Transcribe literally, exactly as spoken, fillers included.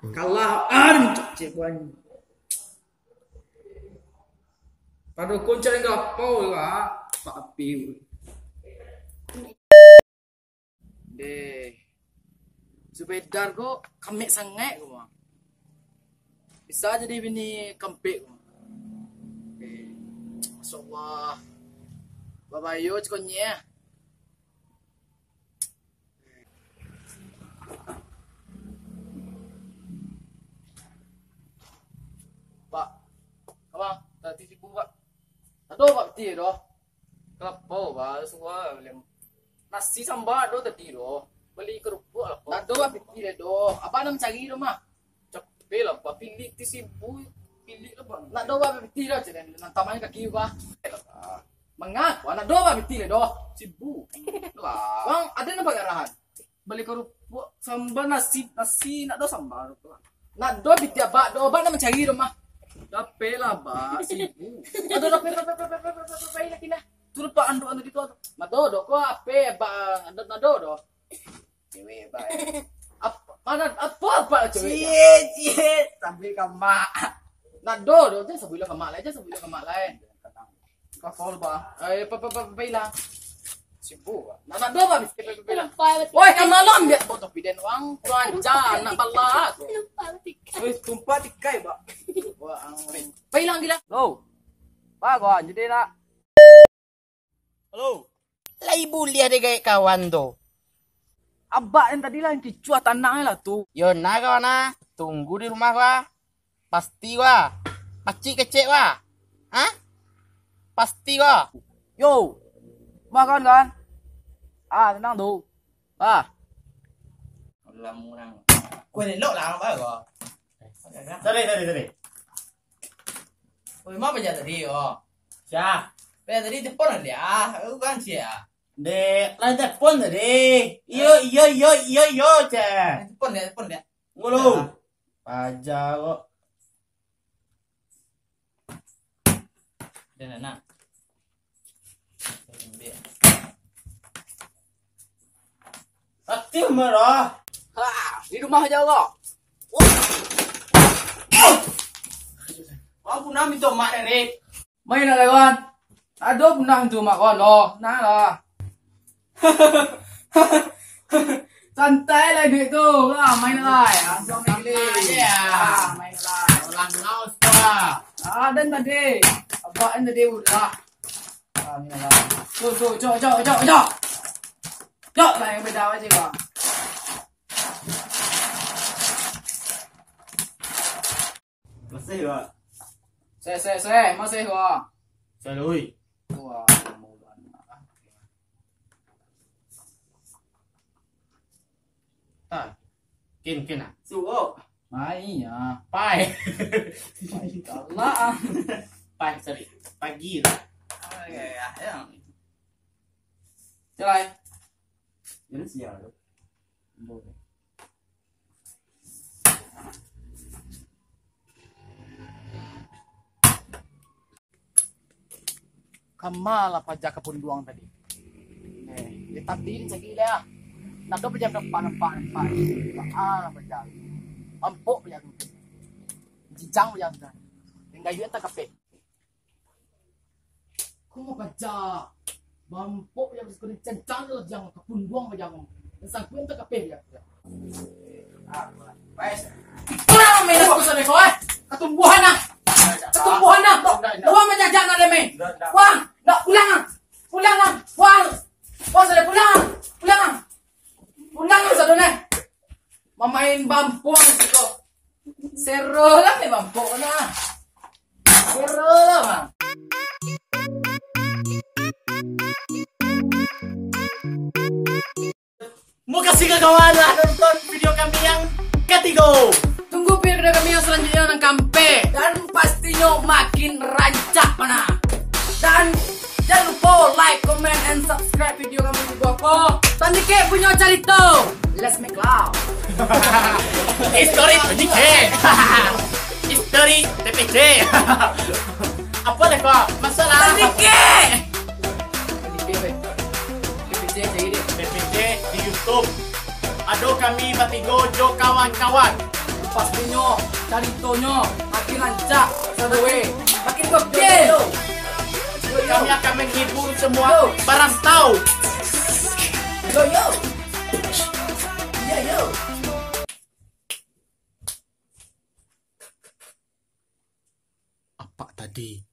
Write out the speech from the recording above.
Kalah, ah, dia mencak cek buahnya. Pado koncak yang gapau lah, Pak Api. Deh. Zubedar ko kamek sangaik ko, Bang. Bisa jadi bini kampek ko. Eh, Masya Allah. Babayo cik konyeh. Pak, abang, tadi sibuk, Pak. Aduh, Pak, betul doh. Kalapau, Pak, suah, lem. Nasi samba ado tadi doh. Bali karupuak lah, Pak. Ndak ado, Pak, pitih lai doh. Abang nak mancari doh, mah. Capek lah, Pak. Pilik ti sibu, pilik lah, Pak. Ndak ado, Pak, pitih lah, cek den. Nan tamanyo kaki, Pak. Manga, Pak, ndak ado, Pak, pitih lai doh. Sibu. Lah. Bang, ado nan pagarahan? Bali karupuak, samba nasi, nasi, ndak ado samba, Pak. Ndak ado pitih abak doh, abak nak mancari doh, mah. Dapek lah, Bak, sibu. Aduh, dapek, dapek, dapek, dapek, dapek, dapek, dapek, dapek, dapek. Turun, Pak, anduak anu di tu, tu. Ndak ado doh, ko ape, Bak, ndak, ndak ado doh. Cewek, Bak. Apa, mana, apa, Bak, cewek? Cie, cie, sambil ka mak. Ndak ado doh, jan sabuilah ka mak lai, jan sabuilah ka mak lai. Kapal, Bak. Eh, pa, pa, pa, pa, ilang. Sibu, Bak. Nah, ndak ado, Bak, mesti pa, pa, pa, ilang. Woi, ka malam dia foto piden wang, kurang ajar, nak bala tu. Woi, tumpah tikai, Bak. Wah, ang. Pa ilang gila. Lo. Bak, gua jadi nak. Halo. Lai buliah dek gaek kawan tu. Abak yang tadi lah yang kicuah tanah lah tu. Yo nah kawan ah, tunggu di rumah gua. Pasti gua. Pacik kecek gua. Hah? Pasti gua. Yo. Rumah kawan kan? Ah, tenang tu. Ah. Ulang, ulang. Kau elok lah, apa kau? Sorry, sorry, sorry. Oh, emang apa tadi, oh? Siap. Apa tadi telepon dia? Aku kan siap. Dek, lai telepon tadi. Iyo, iyo, iyo, iyo, iyo, ceh. Telepon dia, telepon dia. Ngulu. Paja kok. Dia nak, nak. Aktif marah. Ha, di rumah aja Allah. Aku nak minta mak dari. Main nak lawan. Ado punah tu mak kau lo. Nah lah. Santai lah duit tu. Lah, main lah. Langsung main. Santai je. Ah, main lah. Orang laos tu lah. Ah, dan tadi. Abak kan tadi udah. Ah, main lah. Tu, tu, cok, cok, cok, cok. Cok lah yang beda aja, Bang. Masih, Wak. Seh, seh, seh, masih, Wak. Seh, lui. Wah, mau banget. Ah. Kin, kin, ah. Suok. Mai, ya. Pai. Pai, kalah, ah. Pai, sorry. Pagi lah. Ah, ya, ya, ya. Celai. Ini siang tu. Boleh. Kama lah paja kapunduang tadi. Eh, dia tadi ni cari dia. Nak tu paja nampak, nampak, nampak. Ah, lah paja. Mampuk paja tu. Jijang paja tu. Tinggal duit tak kapek. Ko paja. Mampok yang suka dicancang tu jang kapunduang paja. Yang sangkuin tu kapeh dia. Ah, guys. Itulah main aku sana kau, eh. Katumbuhan ah. Katumbuhan ah. Wah, menjajak nak demi. Wah, nak pulang ah. Pulang ah. Wah. Wah, sudah pulang. Pulang ah. Pulang ah, sudah nah. Mamain bampong siko. Sero lah ni bampong nah. Sero lah, Bang. Makasih kawan lah nonton video kami yang katigo. Tunggu video kami yang selanjutnya nan kampe. Dan pastinyo makin rancak mana. Dan jangan lupa like, comment, and subscribe video kami di bawah ko. Tandike punyo carito. Let's make love. History P J. History T P C. Apa lah kau? Masalah. Tandike. Tandike, weh. T P C cari deh. T P C di YouTube. Ado kami batigo jo kawan-kawan. Pastinyo, caritonyo makin rancak, sadoe, makin gokil. Kami akan menghibur semua barantau. Yo, yo. Yo, yo. Apak tadi